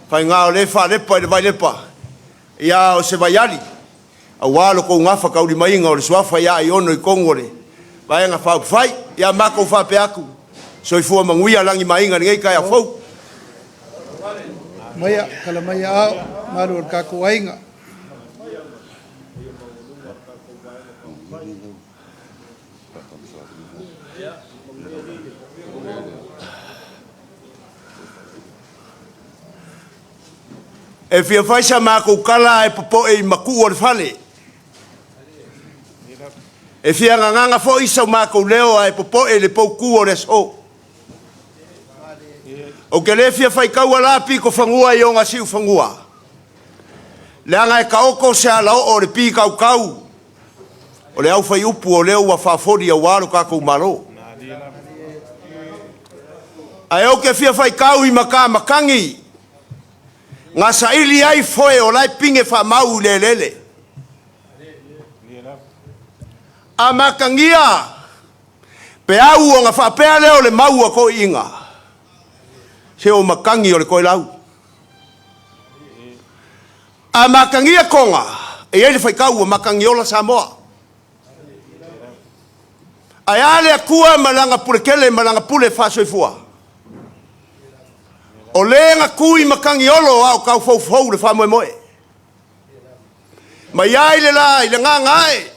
Faiga o lea e faalepa i le Vailepa, ia o se vaiali, aua lo tou gafataulimaina o le suafa ia Aiono i totonu o le Vaega Faaupufai. Ia matou faapea atu, soifua manuia lagi ma aiga i lenei taeao fou. Maia, kala mai aao, malu o le tatou aiga. E fia fai sa matou tala ae popoe i matuu o le fale. E fia gagaga foi sau matou leo ae popoe i le poutu o le aso. Ou te le fia faitaua la pitofanua i ona siufanua, leaga e taoto se alaoo o le pitautau o le aufaiupu o lea ua faafoli aua lo tatou Malo. Ae ou te fia faitau i matamatagi na saili ai foe o la e pine faamau i le eleele. A matagia peau ona faapea lea o le mau a toeaiina, se o matagi o le toelau. A matagia Toga, e i ai le faitau ua matagiola Samoa. Ae a le Atua ma lana puletele ma lana pule faasoifua? O le na tu i Matagiolo a o taufoufou le faamoemoe. Mai ai le la i le gagaae,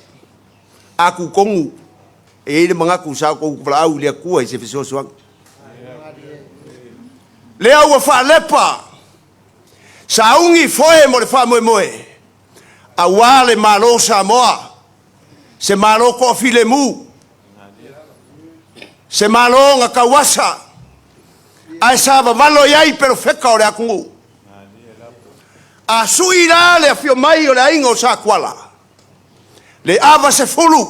a tutonu, e i ai le manatu sa outou valaau i le Atua i se fesoasoani. Lea ua faalepa sauni foe mo le faamoemoe, aua le Malo o Samoa, se Malo toafilemu, se Malo na tauasa, ae sa vavalo i ai perofeta o le atunuu. A sui la le afio mai o le aiga o Satuala, le ava 10,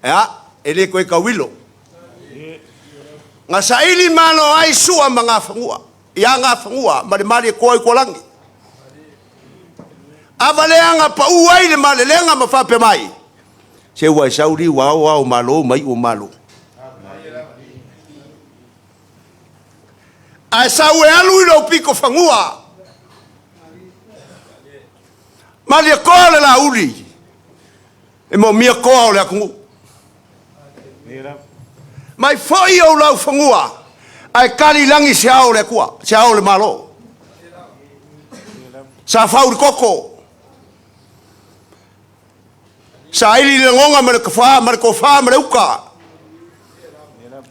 ea, e le toe tauilo. Na saili malo ai Sua ma Gafanua, ia Gafanua ma le Malietoa i Tualagi. Ava lea na pau ai le malelega ma faapea mai, se ua e sau liu ao ao malo mai ua malo. Ae sau e alu i lou pito fanua. Malietoa le lauli, e moomia toa o le atunuu. Mai foi ou laufanua, ae tali lagi se ao o le Atua, se ao o le Malo. Sa fau le koko, saili le lagoga ma le tofa ma le tofa ma le uta.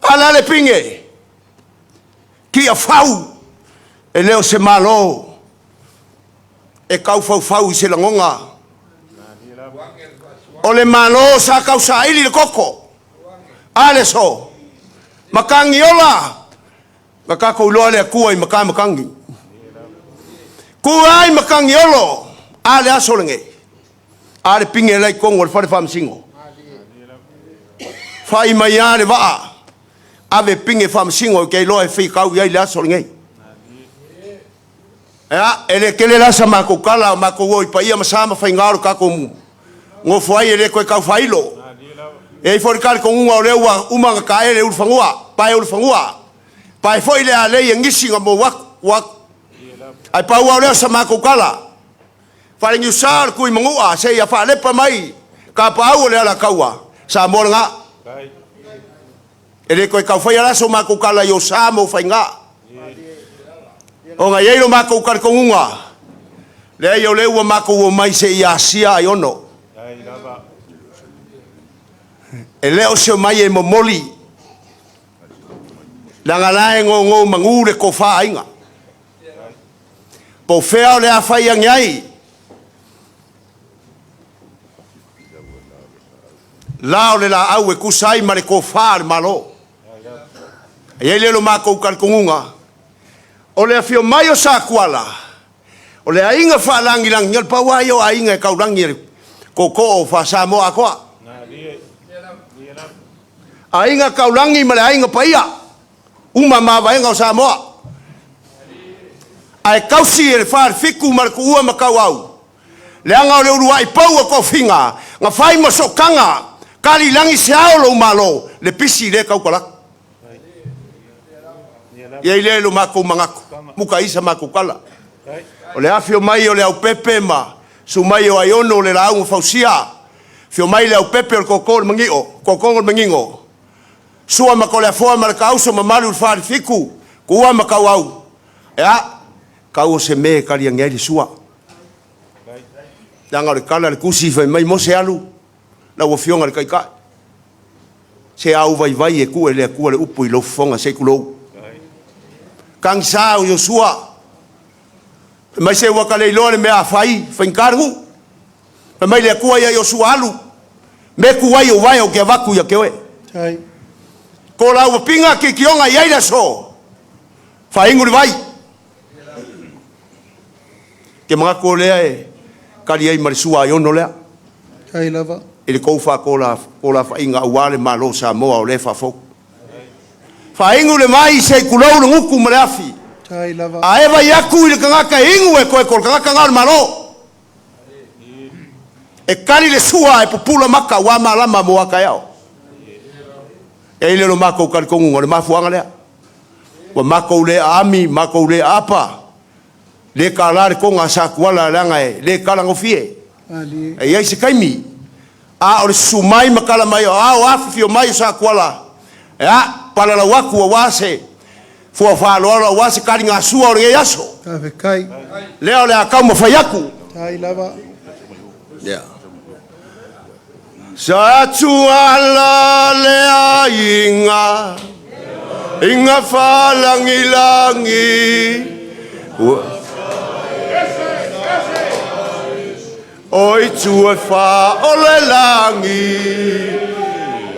Ala le pinge, tia fau, e le o se Malo e taufaufau i se lagoga. O le Malo sa tausaili le koko, a le aso, matagiola, na tatou iloa le Atua i matamatagi. Ku ai matagiolo, a le aso lenei, a le pinge la i totonu o le fale faamasino. Fai mai a le vaa, ave pinge faamasino e te iloa e fitau i ai le aso lenei. Ea, e le tele la sa matou tala, o matou o i paia ma sa ma faiga o le tatou nofo ai e le toe tau faailo. E i ai foi le talitonuga o lea ua uma ona tae le ulufanua, pae ulufanua, pae foi le alei e gisi na mou atu, ua atu. Ae pau lava o lea o sa matou tala, Faalegiusa o le Tuimanua seia faalepa mai Kapaau o le Alataua, Samoa lena. E le toe tau faia la so matou tala i o sa ma o faiga. Ona e i ai lo matou talitonuga, leai o lea ua matou omai seia asia Aiono. E le o se omai e momoli, leaga la e gogo manu le tofa aiga. Po o fea o le a fai ane ai, la o le laau e tusa ai ma le tofa a le Malo. E i ai lea o lo matou talitonuga, o le afio mai o Satuala, o le aiga faalagilagi, o le pau lava ia o aiga e taulagi e le tootoo o Faa-Samoa atoa. Aiga taulagi ma le aiga paia, uma mavaega o Samoa. Ae tausi e le falefitu ma le tuua ma tauau, leaga o le uluai pou o tofiga na fai ma sootaga, tali lagi se ao lou Malo, le pisi lea tautalaki. Ia i lea i lo makou manatu, muta ai sa makou tala. O le afio mai o Leaupepe ma susu mai o Aiono o le Laau na Fausia, afio mai Leaupepe o le Tootoo o le Manio, Tootooga o le Manino, Sua ma Toleafoa ma le Taauso mamalu i le Falefitu, Tua ma Tauau, ia, tau o se mea e tali ane ai le sua. Leaga o le tala a le tusi fai mai Mose alu, lau Afioga i le Taitai, se a ou vaivai e tuu e le Atua le upu i lou fofoga se i tulou. Tagisa o Iosua, fai mai se ua ta le iloa le mea a fai, faigata le nuu. Fai mai le Atua ia Iosua alu, me tu ai o vae ou te avatu ia te oe. Ko lau wapinga ki kionga i ai le aso, faaigu le vai. Ke manatu o lea e kali ai ma le sua ai ono lea. Tai lava. I le tou faatolafaiga aua le Malo o Samoa o lea e faafou. Faaigu le vai se i tulou le gutu ma le afi. Tai lava. A e vai atu i le tagata e inu e toe ko le tagata na o le Malo. E kali le sua e pupula maka ua malama mo aka eao. E ile lo makou talitonuga o le mafuaaga lea. Ua makou le aami, makou le aapa, le kālā le toga a Satuala leaga e le talagofie. Malie. E i ai se taimi, a o le susu mai ma tala mai o ao afifio mai o Satuala, e a, palalau atu aua se fua faaaloalo aua se taligasua o lenei aso. Faafetai. Lea o le a taumafai atu. Tai lava. Yeah. Sa tuala le aiga inga faalagilagi ua o itu e fa o le lagi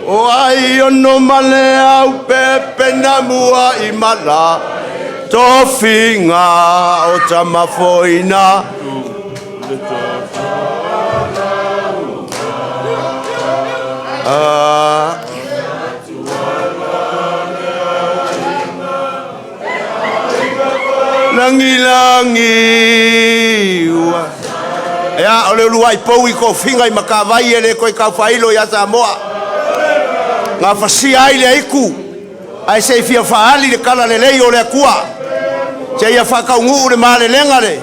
o ai ono ma le au pepe na mua i mala tofiga o tamafoina. Ah. Lagilagi ua. Ea, o le uluai pou i tofiga i Matavai e le toe taufailo ia Samoa. Gafasia ai le aiku, ae se i fia faaali le tala lelei o le Atua. Seia faataunuu le malelega le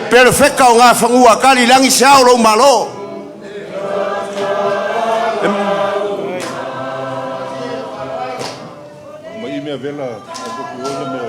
perofeta o Gafanua kali lagi se ao lou Malo. Mai mea vela a koku oina mea o.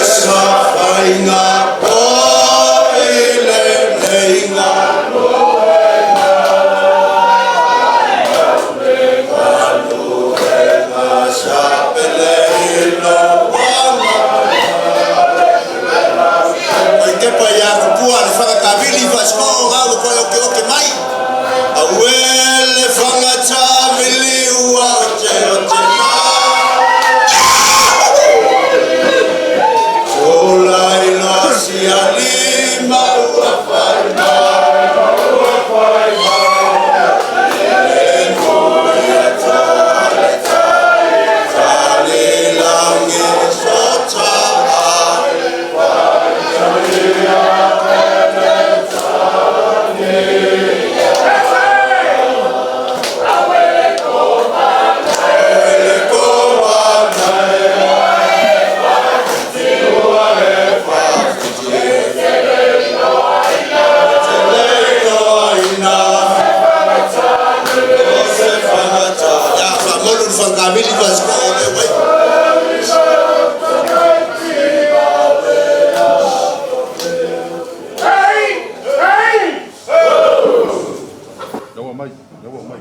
Sa faiga o i lenei. Sa pele ilo Oi tepa ia kupua le whakakawili whasko ngau le koe oke oke mai. A le whangatawili ua ote ote ma. Ola ilo si alima ua whai mai. Ua whai mai. E moe tale tale tale langi sota ai. Laua mai, laua mai.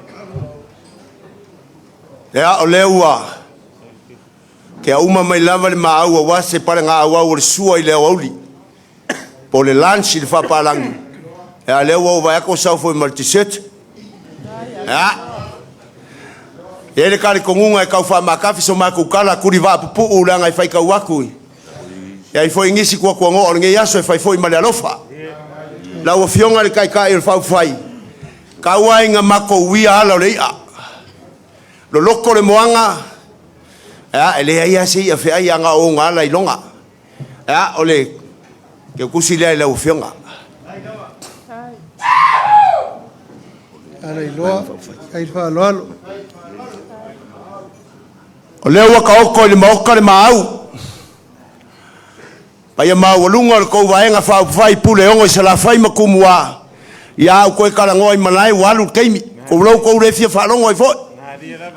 Lea o lea ua Kia uma mai lava le maau aua se palegaaauau o le sua i le aoauli po o le lunch i le faapalagi. Ia lea ua ou vaai atu o sau foi ma le dessert. Ia. E i ai le talitonuga e tau faamatafi so matou tala tuli vaapupuu leaga e faitau atu i ai foi nisi tuatuanoa o lenei aso e fai foi ma le alofa. Lau Afioga i le Taitai o le Faaupufai, tau ai ina matou uia ala o le i'a. Loloto le moana, ia, e leai lava se i'a feai a na o ona ala iloga. Ia, o le teutusi lea i lau Afioga. Ala iloa, ai le faaaloalo. O lea ua taoto i le maota le maau, paia maualuga o le tou Vaega Faaupufai Pule Ono i Salafai ma Tumua, ia a ou toe talanoa i malae ua alu le taimi, kou lou tou le fia faalogo ai foi.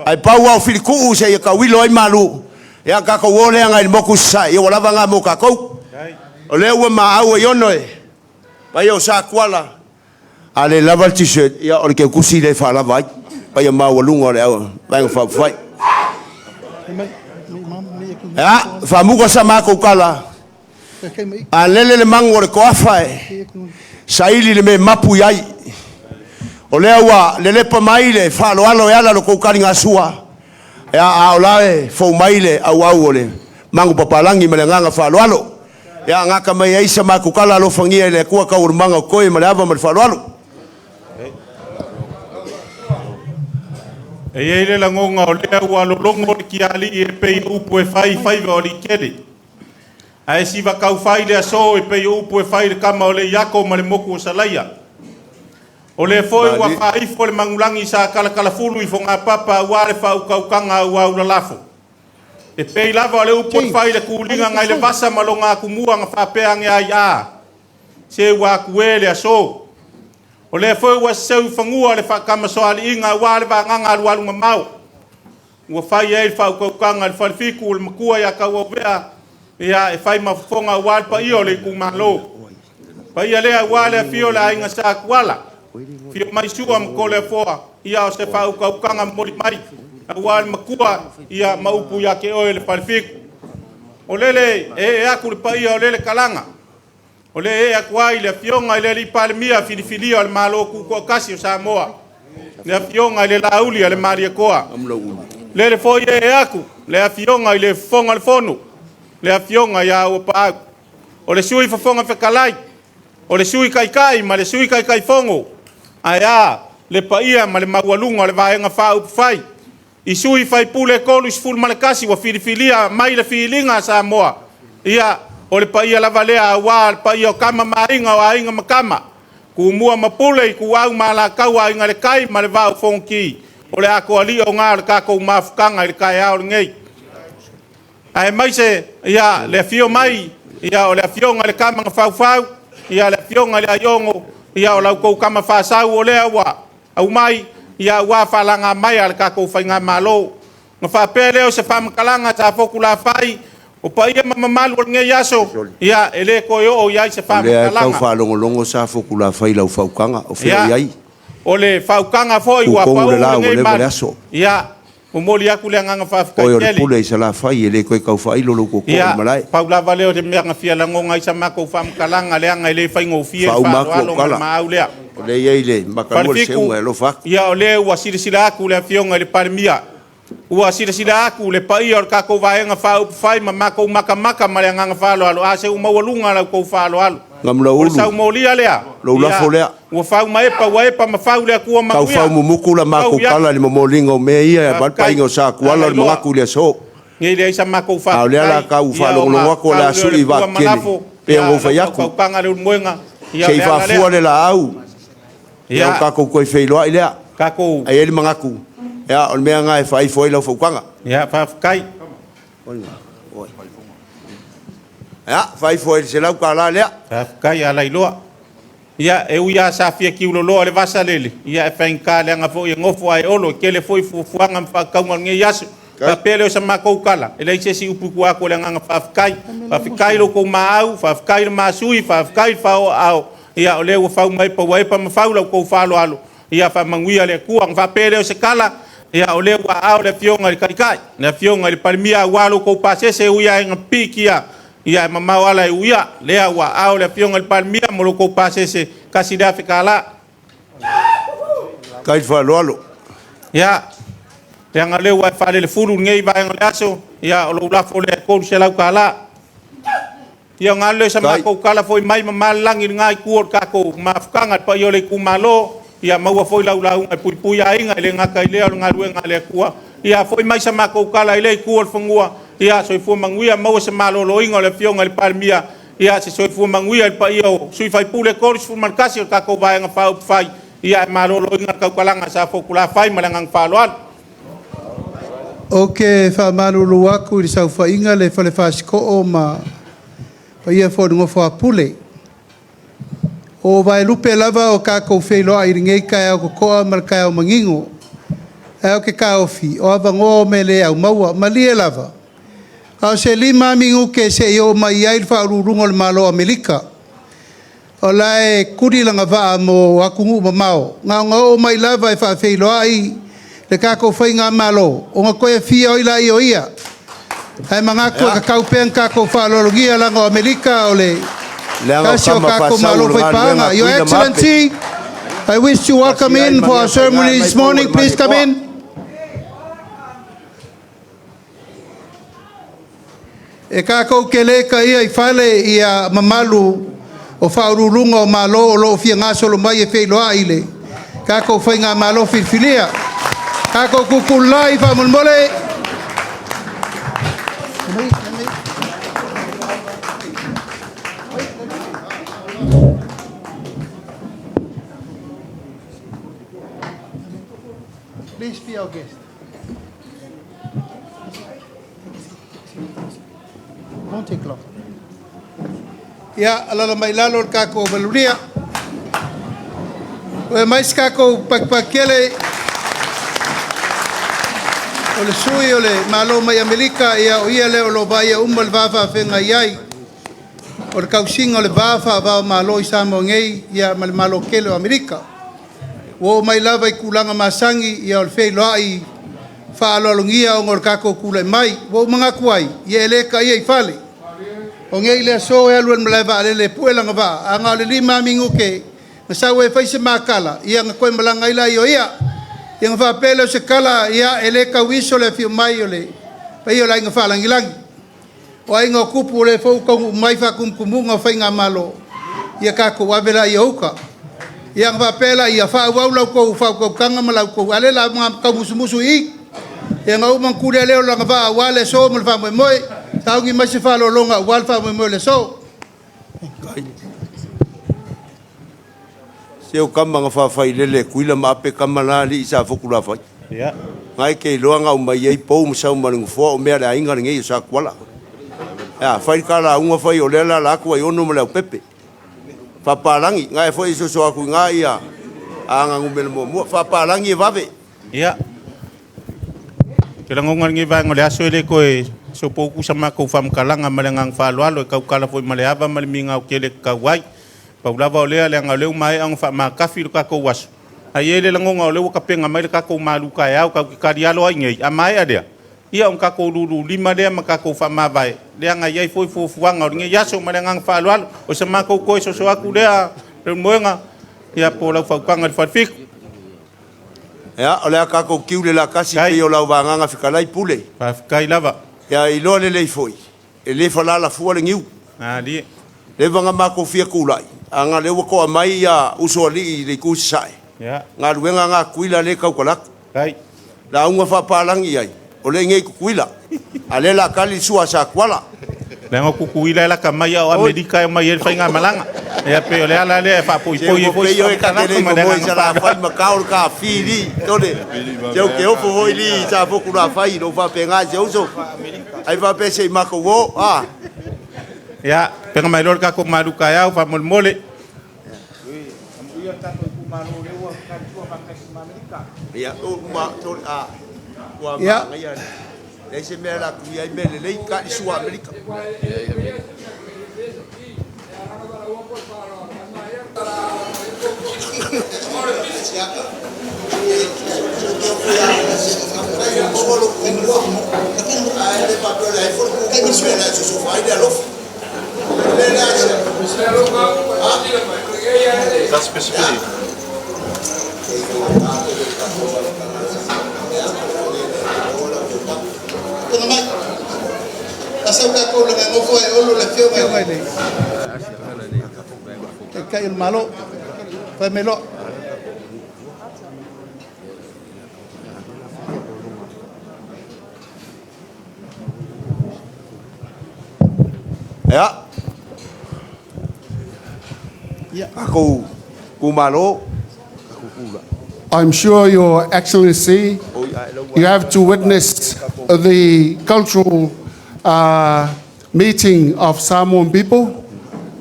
Ae pau lava o filituu seia tauilo ai malu, ia tatou o lea agai le motu i Sasae, ia ua lava na mo tatou. O lea ua maau ai ono e paia o Satuala, a le lava le t-shirt, ia o le teutusi lea e faalava ai, paia maualuga o le Vaega Faaupufai. Mai, mai mam, mai aku. Ia, faamuta sa matou tala, Kai mai. A lele le magu o le toafa e saili le mea mapu i ai. O lea ua lelepa mai le faaaloalo e ala lo tou taligasua, ia a o la e fou mai le auau o le magu papalagi ma le agaga faaaloalo. Ia gata mai ai sa matou tala alofagia e le Atua taualumaga o toe ma le ava ma le faaaloalo. E i ai le lagona o lea ua lologo le tialii e pei o upu e fai i faiva o alii Ae siva kaufai le aso e pei o upu e fai i le kama o le Iako ma le moku o Salaia. O lea foi ua Malie. faaifo le magulagi sa talatalafulu i Fogapapa aua le faaukaukaga aua ulalafo. E pei lava o le upu e fai i le kuliga nai le vasa ma lona atumua na faapea ane ai a. Se ua atu e le aso. O lea foi ua seseu i fanua le faatamasoaliiga aua le vagaga alualu mamao. Ua fai ai le faaukaukaga i le falefitu o le matua ia Tauauvea, ia e fai ma fofoga aua le paia o le itumalo. Paia lea aua le afio o le aiga Satuala, afio mai Sua ma Toleafoa, ia o se faaukaukaga momoli mai aua le matua ia ma upu ia te oe le falefitu. O lele e ee atu le paia o lele kalaga, o le ee atu ai le afioga i le alii Palemia filifilia o le Malo Tutoatasi o Samoa, le afioga i le Laauli a le Malietoa. Lele foi e ee atu le afioga i le Fofoga o le Fono, le afioga ia Auapaau, o le Sui Fofoga Fetalai, o le Sui Taitai ma le Sui Taitaifono, ae a le paia ma le maualuga o le Vaega Faaupufai, i sui faipule e 31 ua filifilia mai le filiga a Samoa, ia o le paia lava lea aua le paia o Tama ma Aiga, o Aiga ma Tama, Tumua ma Pule, Ituau ma Alataua, Aiga i le Tai ma le Vaa o Fonoti, o le atoa o gā o le tatou mafutaga i le taeao lenei. Aemaise ia le afio mai ia o le afioga i le Tama na Faufau, ia le afioga i le Aiono, ia o lau tou Tama Faasau o lea ua aumai ia aua faalaga mai a le tatou faigamalo. Na faapea lea o se faamatalaga sa Fotu Lafai, o paia ma mamalu o lenei aso, ia e le toe oo i ai se O lea e tau faamatalaga. faalogologo sa Fotu Lafai i lau faukaga, o fea o i Ia, ai? o le faukaga foi ua Tutonu pau le la ua lenei leva le malu. aso. Ia, momoli atu le agaga faafetai Oe o le tele. pule i Salafai e le toe tau faailo lou tootoo i Ia, malae. pau lava lea o le mea na fia lagona ai sa matou faamatalaga leaga e le faigofie le Faauma atu faaaloalo au ma le tala. maau lea. O lea e i ai le matalua le Falefitu, seuga e alofa atu. ia o lea ua silasila atu le afioga i le Palemia, ua silasila atu le paia o le tatou Vaega Faaupufai ma matou matamata ma le agaga faaaloalo, a se ua maualuga la outou faaaloalo. O le Gamulaulu, saumolia lea, lou lafo ia lea. ua fau ma epa, ua epa ma fau le Atua Tau manuia. fau mumuku la Fau matou i atu, tala i le momoliga o mea ia e avatu faafetai, paia o Satuala o ala le iloa. manatu i le aso. Nei leai sa matou A o lea la faafetai, tau ia faalogologo ona atu o le tau a lea o le sui i pua ma vaatele, lafo, pei ona ia ou lau fai atu. faukaukaga le ulumoega, ia o Se i le ala faafua lea. le laau, ia o Ia, tatou toe feiloai lea. tatou, Ae i ai le manatu, ia o le mea lena e faaifo ai lau fautuaga. ia, faafetai. Ia, faaifo ai le $100 lea. Faafetai ala iloa. Ia, e ui lava sa fia kiuloloa le vasa lele, ia e faigata leaga foi e nofo ae olo, e tele foi fuafuaga ma faatauga o lenei aso. Faapea lea o sa matou tala, e leai se isi upu i tua atu o le agaga faafetai. Faafetai lo outou maau, faafetai le masui, faafetai le faaoaao, ia o lea ua fau mai pa ua epa ma fau la outou faaaloalo, ia faamanuia le Atua. Ona faapea lea o se tala, Ia, o lea ua aao le Afioga i le Taitai, le Afioga i le Palemia aua lo outou pasese e ui lava ina pikia, ia e mamao ala e uia. Lea ua aao le Afioga i le Palemia mo lo outou pasese $1,000. Kai faaaloalo. Ia, leaga o lea ua e faalelefulu i lenei vaega o le aso, ia o lou lafo lea e $300. Ia ona alu lea o se matou tala foi mai mamā le lagi i lena itu o le tatou mafutaga, le paia o le itumalo, ia maua foi lau lauga e puipui aiga, e le gata i lea o le galuega a le Atua. Ia foi mai sa matou tala i lea itu o le fanua, ia soifua manuia, maua se maloloina o le Afioga i le Palemia, ia se soifua manuia i le paia o sui usufono e 31 o le tatou Vaega Faaupufai, ia ae maloloina le tautalaga a Safotulafai ma le agaga faaaloalo. Ou te faamalulu atu i le saofaiga a le Fale Fasitoo ma paia foi o le nofo a Pule. O vaelupe lava o tatou feiloai i lenei taeao totoa ma le taeao manino. Ae ou te taofi, o avanoa o mea le aumaua. Malie lava, na o se 5 lava minute se i oo mai i ai le Faauluuluga o le Malo o Amerika. O la e tuli lana vaa mo atunuu mamao, na ona oo mai lava e faafeiloai le tatou Faigamalo, ona toe afio ai lea o ia. Ae manatu e tatau pea ona tatou faaaloalogia, leaga o Amerika o le Leaga o tasi o kama tatou faasau Malo o le galuega faipaga. a Your Tuina ma Ape. Excellency, I wish to welcome Asi ai in for mania our faiga ceremony mai this pou o morning. le Please come Malietoa. in. E takou te le taia i fale ia mamalu o faauluuluga o Malo o lo o fia gasolo mai e feiloai i le tatou Faigamalo filifilia. Tatou tutulai faamolemole. Please be our guest. Won't take long. Ia, alala mai lalo le tatou malulia. Ua mai se tatou pakipakikele o le sui o le Malo mai Amerika, ia o ia lea o lo o vaaia uma le va faafeagai ai o le tausiga o le va faava o Malo i Samoa nei ia ma le Malo tele o Amerika. Ua oo mai lava i tulaga masani, ia o le feiloai faaaloalogia ona o le tatou tulai mai. Ua ou manatu ai, ia e le taia i fale. O nei le aso e alu ai i le malae vaalele e pue lana vaa, ae na o le 5 lava minute na sau ai e fai se ma tala, ia ona toe malaga ai lea o ia. Ia ona faapea lea o se tala, ia e le tauiso le afio mai o le paia o le Aiga Faalagilagi. O aiga o tupu o lea foi ua taunuu mai faatumutumuga o faigamalo, ia tatou ave laia o uta. Ia ona faapea laia, faaauau la outou faautautaga ma la outou... a o lea o le a taumusumusu i i. Ia ona uma ona tuli lava lea o lana vaa aua le aso ma le faamoemoe, sauni mai se faaaloaloga aua le faamoemoe o le aso. Se o kama na faafailele e Tuila ma Ape kama la alii sa Fotulavai. Ia. Ngai ke iloa na aumai ai pou ma sau ma le nofoa o mea le aiga lenei o Satuala. Ia, fai le kalauga fai o lea la la atu ai ono ma le aupepe. Faapalagi, ngai foi soso atu i ngā ia anga numera muamua. Faapalagi e vave. Ia. Ke lagona lenei vaega o le aso e le toe sopoutu sa matou faamatalaga ma le agaga faaaloalo e tautala foi ma le ava ma le migao tele e tatau ai. Pau lava o lea, leaga o lea ua maea ona faamatafi le tatou aso, ae i ai le lagona o lea ua tapena mai le tatou malu taeao tatou te talialo ai nei, a maea lea, ia ona tatou lululima lea ma tatou faamavae, leaga e i ai foi fuafuaga o lenei aso ma le agaga faaaloalo. O se matou toe soso atu lea, Leulumoega, ia po o lau fautuaga i le Falefitu. Ia, o le a tatou kiu le lakasi Kai. pei o lau vagaga fetalai Pule. Faafetai lava. Ia iloa lelei foi, e le falala fua le niu. Malie. Leva na matou fia tulai, aga lea ua toa mai ia usoalii i le itu i Sasae. Ia. Galuega na Tuila lea e tautalatu. Kai. Lauga faapalagi ai, o le ingei Tutuila. A lea la kali le sua a Satuala. Leaga o Tutuila e lata mai a o Amerika e omai ai le faigamalaga. Ia pei o le ala lea e faapoipoi ai foi Se se ua pei oe ka te faamatalaga lei ma le momoe agaga sa la faaaloalo. fai ma kao le ka fili. Tole, se o ke ofo foi li sa foku la fai, no faapena se uso. Ai faapea se i makou o, a. Ia, pega mai loa le tatou malu taeao faamolemole. Ia, o ma, tole, a. Ua Ia. maangaia. Leai se mea la kui ai mea lelei, ka i sua Amerika. Tuna mai. Asau tatou le nofo e olo le afioga i le Taitai o le Malo. Fai mai loa. Ia. Ia. Tatou itumalo. I'm sure, Your Excellency, you have to witness the cultural meeting of Samoan people,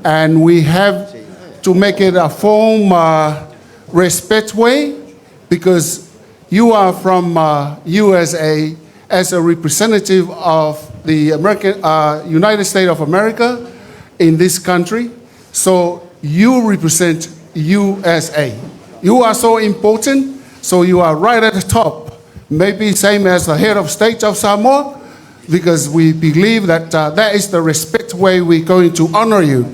and we have to make it a form respect way because you are from USA as a representative of the United States of America in this country. So you represent USA. You are so important, so you are right at the top. Maybe same as the head of state of Samoa, because we believe that that is the respect way we're going to honor you.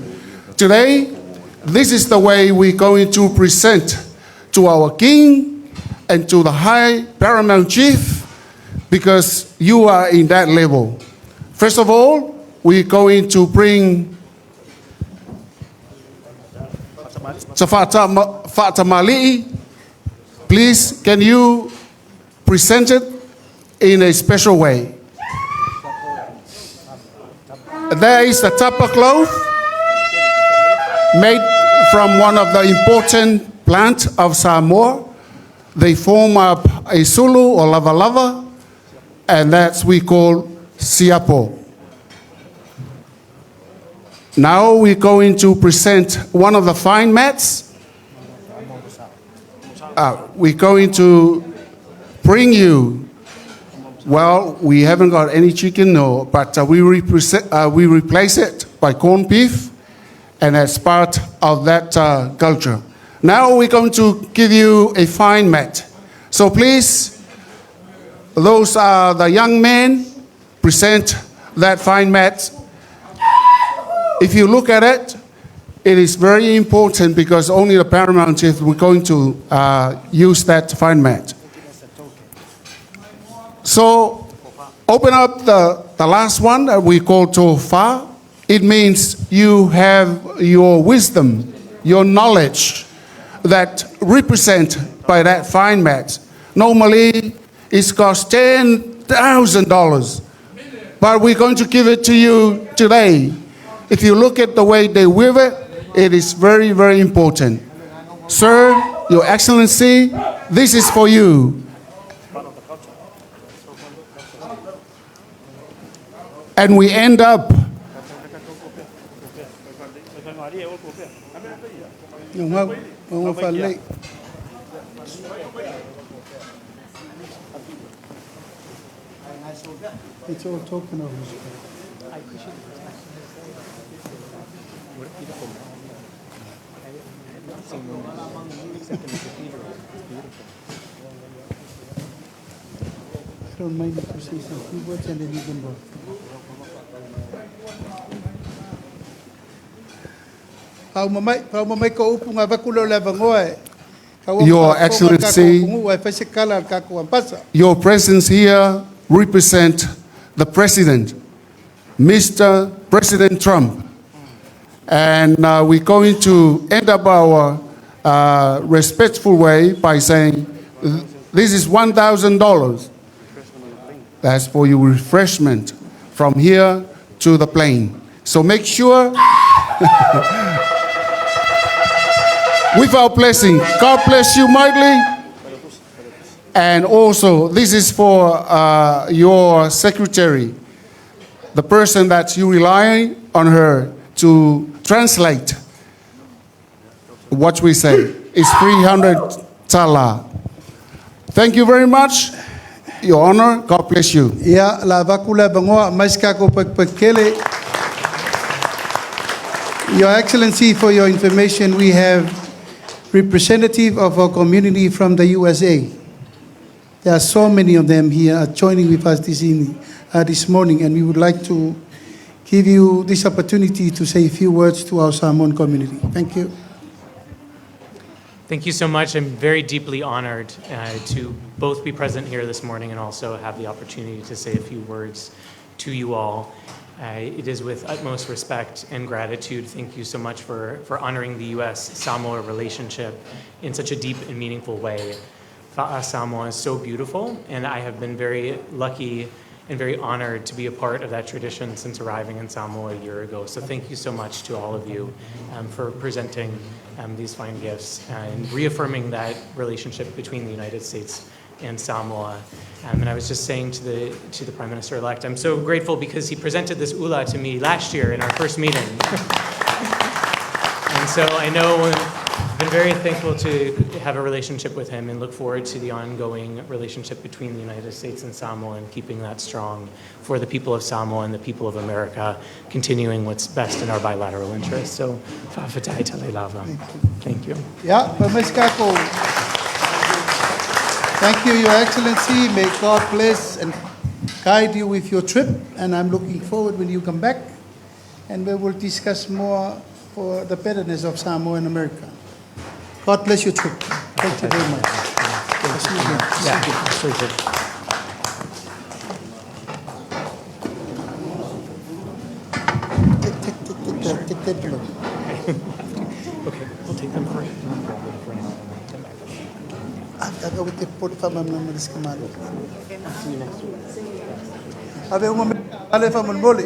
Today, this is the way we're going to present to our king and to the high paramount chief, because you are in that level. First of all, we're going to bring Fatamali'i. Please, can you present it in a special way? There is the tapa cloth made from one of the important plants of Samoa. They form up a sulu or lava lava, and that's we call siapo. Now we're going to present one of the fine mats. We're going to bring you, well, we haven't got any chicken, no, but we replace it by corned beef, and as part of that culture. Now we're going to give you a fine mat. So please, those are the young men, present that fine mat. If you look at it, it is very important because only the paramount chief we're going to use that fine mat. So open up the last one that we call tofa. It means you have your wisdom, your knowledge that represent by that fine mat. Normally, it costs $10,000, but we're going to give it to you today. If you look at the way they weave it, it is very, very important. Sir, Your Excellency, this is for you. And we end up No mau, mau faalelei. It's all talking over. What a beautiful mountain. I haven't seen one except in the cathedral. It's beautiful. I don't mind if you say some few words and then you can go. Faauma mai ko upu ngā vaku leo le avanoa e. Your Excellency, your presence here represent the President, Mr. President Trump. And we're going to end up our respectful way by saying, this is $1,000. That's for your refreshment from here to the plane. So make sure, with our blessing, God bless you mightily. And also, this is for your secretary, the person that you rely on her to translate what we say. It's 300 tala. Thank you very much, Your Honor. God bless you. Ia, la vaku le avanoa mai se kako pakele. Your Excellency, for your information, we have representative of our community from the USA. There are so many of them here are joining with us this evening, this morning, and we would like to give you this opportunity to say a few words to our Samoan community. Thank you. Thank you so much. I'm very deeply honored to both be present here this morning and also have the opportunity to say a few words to you all. It is with utmost respect and gratitude. Thank you so much for honoring the U.S. Samoa relationship in such a deep and meaningful way. Fa'a Samoa is so beautiful, and I have been very lucky and very honored to be a part of that tradition since arriving in Samoa a year ago. So thank you so much to all of you for presenting these fine gifts and reaffirming that relationship between the United States and Samoa. And I was just saying to the Prime Minister-elect, I'm so grateful because he presented this ula to me last year in our first meeting. And so I know I've been very thankful to have a relationship with him and look forward to the ongoing relationship between the United States and Samoa and keeping that strong for the people of Samoa and the people of America, continuing what's best in our bilateral interests. So, fa'afetai tele lava. Thank you. Yeah, Pamaskako. Thank you, Your Excellency. May God bless and guide you with your trip. And I'm looking forward when you come back, and we will discuss more for the betterness of Samoa and America. God bless your trip. Thank you very much. I'll see you again. Yeah, absolutely. Take that below. Okay, we'll take them first. For now, and then come back. Ave te poli fa mamna maris kamalo. Ave uma ale fa mole.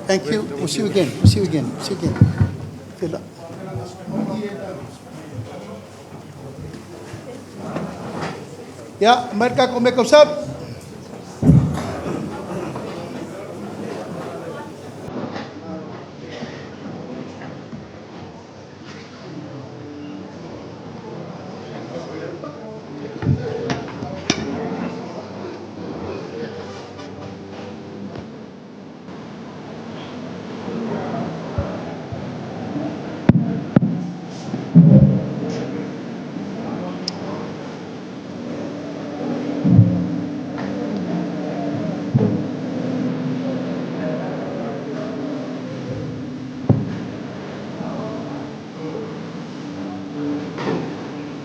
Thank you. We'll see you again. We'll see you again. See you again. Fila. Ya, merka ko me kausap.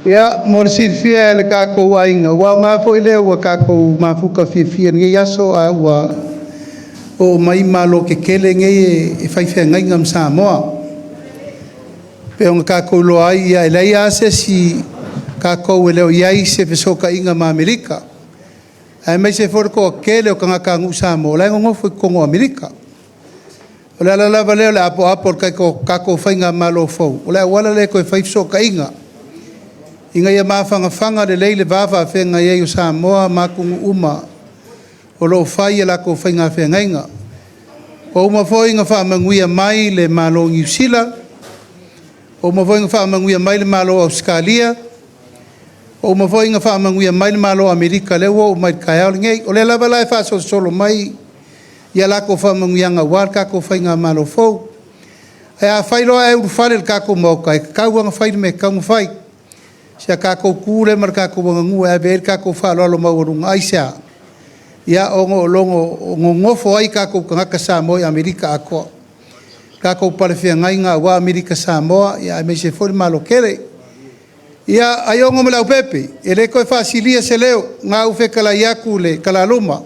Ia, mo le silafia e le kakou aiga, ua aoga foi lea ua kakou mafuka fiafia i lenei aso a ua oo mai malo kekele nei e fai feagaiga ma Samoa. Pe ona kakou loa ai ia e leai lava se isi kakou e le o i ai se fesootaiga ma Amerika. Aemaise foi le toatele o tagatanuu Samoa o la e nonofo i totonu o Amerika. O le ala lava lea o le apoapo o le tatou faigamalo fou, o le auala lea e toe fai fesootaiga ina ia mafanafana lelei le va faafeagai ai o Samoa ma atunuu uma o loo fai e latou faiga feagaiga. Ua uma foi ona faamanuia mai le Malo o Niu Sila, ua uma foi ona faamanuia mai le Malo o Ausetalia, ua uma foi ona faamanuia mai le Malo o Amerika lea ua oo mai i le taeao lenei. O lea lava la e faasolosolo mai ia latou faamanuiaga aua le tatou faigamalo fou. Ae afai loa ae ulufale i le tatou Maota, e tatau lava ona fai le mea e tatau ona fai. Si a tatou tu lea ma le tatou aganuu e ave i ai le tatou faaaloalo maualuga. Aisea? Ia, ona o lo o nonofo ai tatou tagata Samoa i Amerika atoa. Tatou palefeagaiga aua Amerika Samoa, ia aemaise foi le Malo tele. Ia, Aiono ma Leaupepe, e le toe faasilia se leo, na ua fetalai atu le talaluma.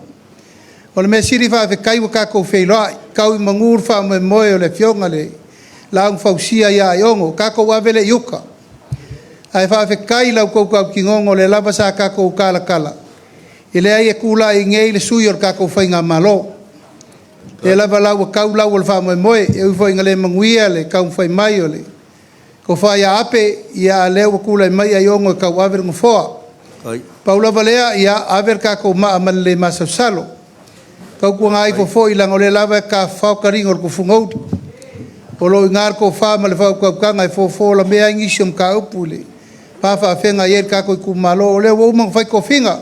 O le mea sili faafetai ua tatou feiloai, tau i manu le faamoemoe o le afioga i le Laau na Fausia ia Aiono, tatou ave lea i uta. Ae faafetai i la outou tautinoga o lea lava sa tatou talatala, e leai e tulai nei le sui o le tatou faigamalo. Lea lava la ua tau lau o le faamoemoe, e ui foi ina le manuia le taumafai mai o le tofa ia Ape, ia a o lea ua tulai mai Aiono e tauave le nofoa. Pau lava lea, ia ave le tatou maa ma le le masalosalo. Tautuana ifo foi leaga o lea lava e tafafao taliga o le tufugauli. O lo o i ina le tofa ma le faautautaga e fofo lamea ai nisi o mataupu i le va faafeagai ai le tatou itumalo. O lea ua uma ona fai tofiga,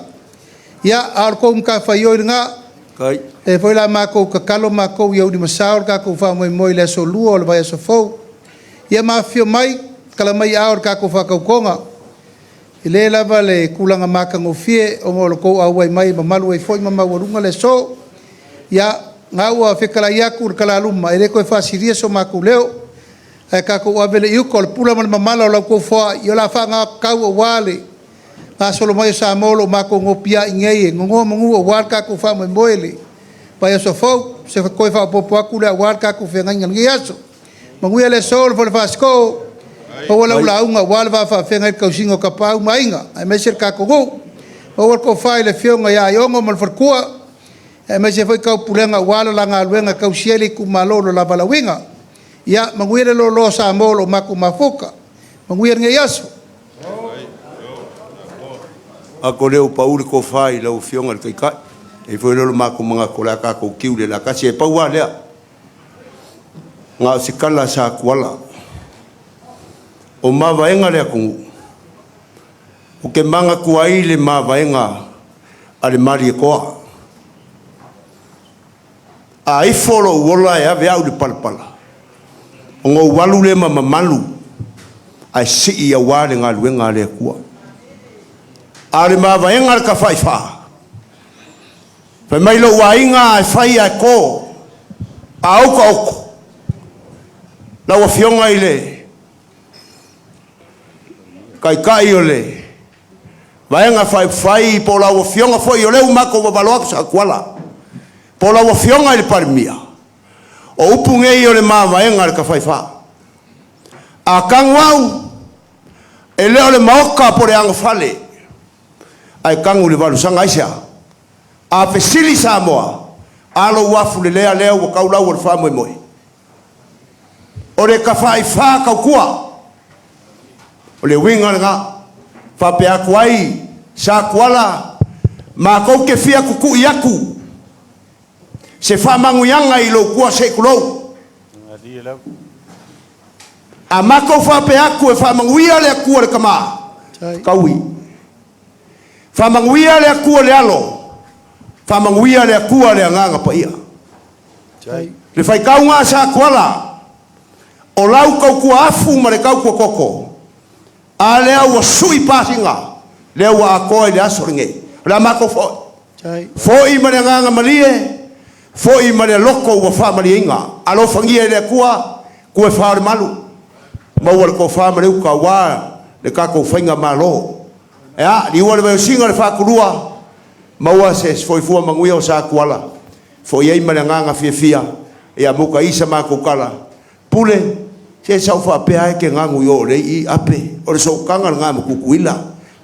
ia, a o le tou matafaioi lena. O lea foi o le a matou tatalo matou ia uli masao le tatou faamoemoe i le aso Lua o le vaiaso fou. Ia ma afifio mai. tala mai aao i le tatou faatautoga. E le lava le tulaga matagofie ona o le tou auai mai e mamalu ai foi ma maualuga le aso. Ia, o lena ua fetalai atu le talaluma, e le toe faasilia so matou leo, ae tatou ave lea i uta o le pula ma le mamala o la outou foai, ia o le a faaaoga tatau aua le gasolo mai o Samoa o lo o matou nopiai nei e nonomanu aua le tatou faamoemoe i le vaiaso fou. O se toe faaopoopo atu lea aua le tatou feagaiga i lenei aso. Manuia le aso le Fono Aoao, maua lau lauga aua le va faafeagai i le tausiga o Tapaau ma Aiga aemaise le tatou nuu. Maua le tofa i le Afioga ia Aiono ma le faletua, aemaise foi taupulega aua le la galuega e tausia ai le itumalo i lo la valaauina. Ia manuia le loaloa o Samoa o lo o matou mafuta. Manuia lenei aso. Manatu o lea ua pau le tofa i lau Afioga i le Taitai, e i ai foi lea o le matou manatu o le a tatou tiu i le lakasi. Ae pau lava lea, na o se tala a Satuala, o mavaega a le atunuu, ou te manatua ai le mavaega a le Malietoa. A ifo lou ola e ave au i le palapala, ona ou alu lea ma mamalu ae sii aua le galuega a le Atua. A o le mavaega a le Tafaifa, fai mai lou aiga, a e fai ae to, a outa oto, lau Afioga i le Taitai o le Vaega Faaupufai po o lau Afioga foi o lea ua matou vavalo atu Satuala, po o lau Afioga i le Palemia, o upu nei o le mavaega a le Tafaifa. A tanu au, e le o le maota po o le agafale, ae tanu i le valosaga. Aisea? A fesili Samoa, a lou afulelea lea ua tau lau o le faamoemoe. O le tafaifa tautua, o le uiga lena. Faapea atu ai Satuala, matou te fia tutui atu se faamanuiaga i lou tua se i tulou. A matou faapea atu e faamanuia le Atua le Tama, taui. Faamanuia le Atua le Alo, faamanuia le Atua le Agaga Paia. Le faitauga a Satuala, o lau tautua afu ma le tautua toto, a lea ua sui pasina, lea ua atoa i le aso lenei. O le a matou foi. Foi ma le agaga malie, foi ma le loto ua faamalieina. Alofagia e le Atua, kue fā o le malu, maua le tofa ma le uta aua le tatou faigamalo. Ea, liua le vaiosina le faakulua, maua se soifua manuia o Satuala, foi ai ma le agaga fiafia, ia muta i sa matou tala, Pule, se sa ou faapea lava e te ganu i o o le i ape, o le sootaga lena ma Tutuila.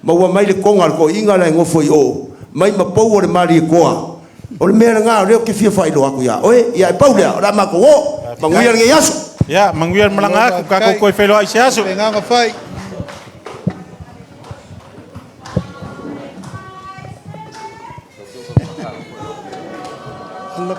Maua mai le toga a le toeaina la e nofo i o, mai ma pou o le Malietoa. O le mea lena o lea ou te fia faailoa atu ia oe. Ia ae pau lea, o le a matou o. Manuia lenei aso. Ia, manuia le malaga atu, tatou toe feiloai i se aso. Agaga fai. Alla.